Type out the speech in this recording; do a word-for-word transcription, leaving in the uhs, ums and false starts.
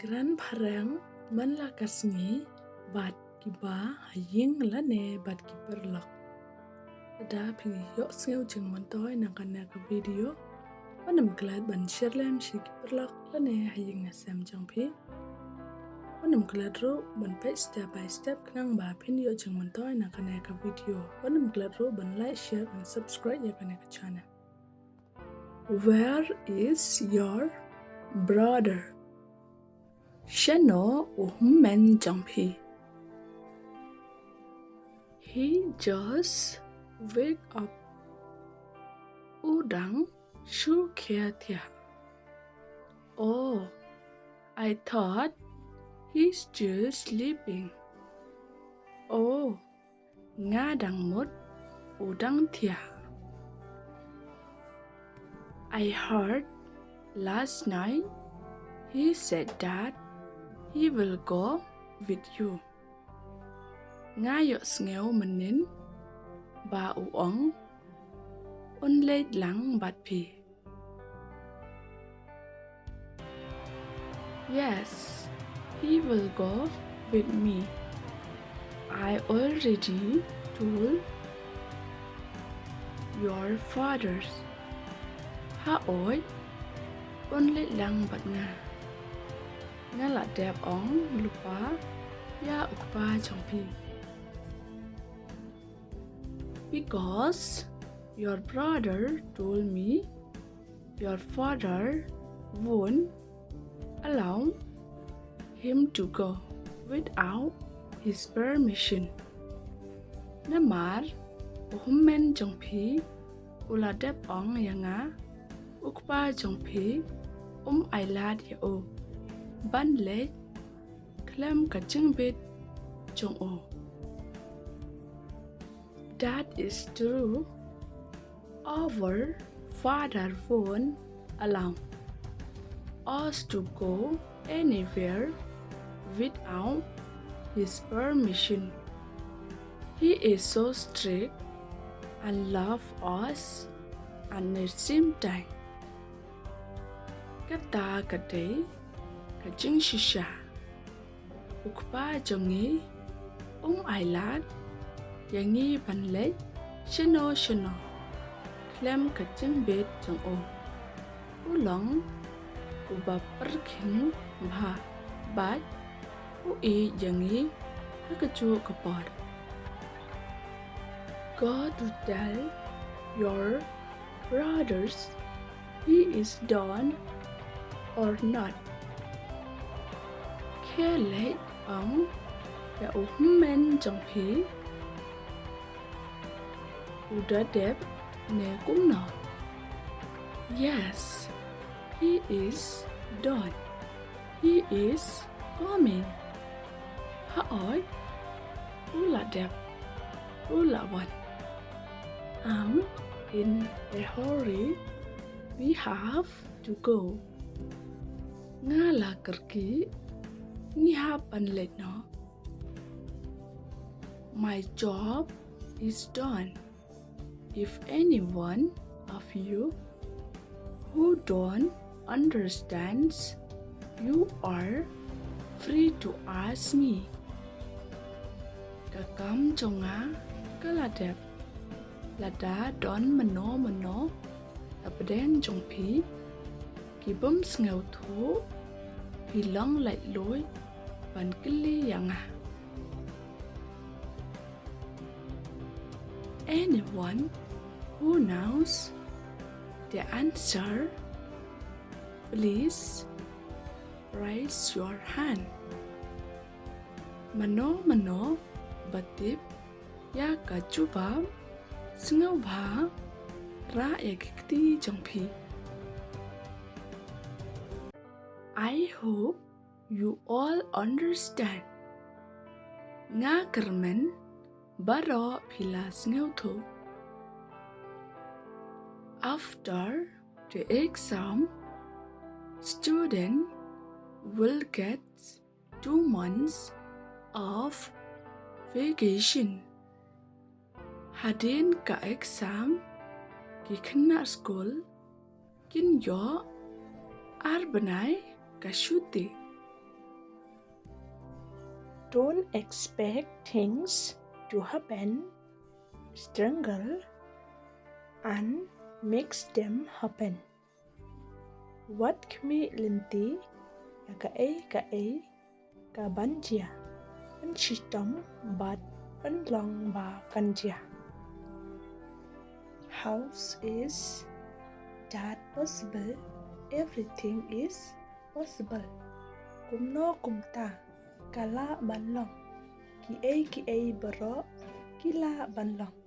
Kren phareng man la ka sngi bad kiba ha ïing lane bad ki paralok. Lada phi ïohsngew jingmyntoi na kane ka video, wat nym klet ban share lem sha ki paralok lane ha ïing ha sem jong phi. Wat nym klet ruh ban peit step by step khnang ba phin ïoh jingmyntoi na kane ka video. Wat nym klet ruh ban like, share and subscribe ïa kane ka channel. Where is your brother? Shano u hynmen jong phi? He just wake up. U dang shu khia thiah. Oh, I thought he's still sleeping. Oh, nga dang mut u dang thiah. I heard last night he said that he will go with you. Nga ïohsngew mynnin ba u ong un leit lang bad phi. Yes, he will go with me. I already told your fathers. Haoid, un leit lang bad nga. Nga la dep ong lypa ïa u kpa jong phi. Because your brother told me your father won't allow him to go without his permission. Namar u hynmen jong phi u la dep ong ïa nga, u kpa jong phi um ailad ïa u ban leit khlem ka jingbit jong u. That is true. Our father won't allow us to go anywhere without his permission. He is so strict and love us at the same time. Kata ka dei ka jingshisha. U kpa jong ngi um ailad ïa ngi ban leit shano shano khlem ka jingbit jong u. U long uba pyrkhing bha bad u ïeit ïa ngi ha kajuh ka por. Go to tell your brothers he is done or not. Khie leit ong ïa u hynmen jong phi u da dep ne kumno. Yes, he is done. He is coming. Haoid, u la dep, u la wan. I'm in a hurry. We have to go. Nga la kyrkieh, ngi hap ban leit noh. My job is done. If anyone of you who don't understands, you are free to ask me. Ka kam jong nga ka la dep. Lada don mano mano hapdeng jong phi ki bym sngewthuh, phi long laitluid ban kylli ïa nga. Anyone who knows the answer, please raise your hand. Mano mano ba tip ïa ka jubab, sngewbha rah ïa ki kti jong phi. I hope you all understand. Nga kyrmen baroh phi la sngewthuh. After the exam, student will get two months of vacation. Hadien ka exam, ki khynnah skul kin ïoh ar bnai ka shuti. Don't expect things to happen, strangle and makes them happen. Wat khmih lynti ïa kaei kaei kaban jia, pynshitom bad pynlong ba kan jia. How is that possible? Everything is possible. Kumno kumta ka lah ban long? Kiei kiei baroh ki lah ban long.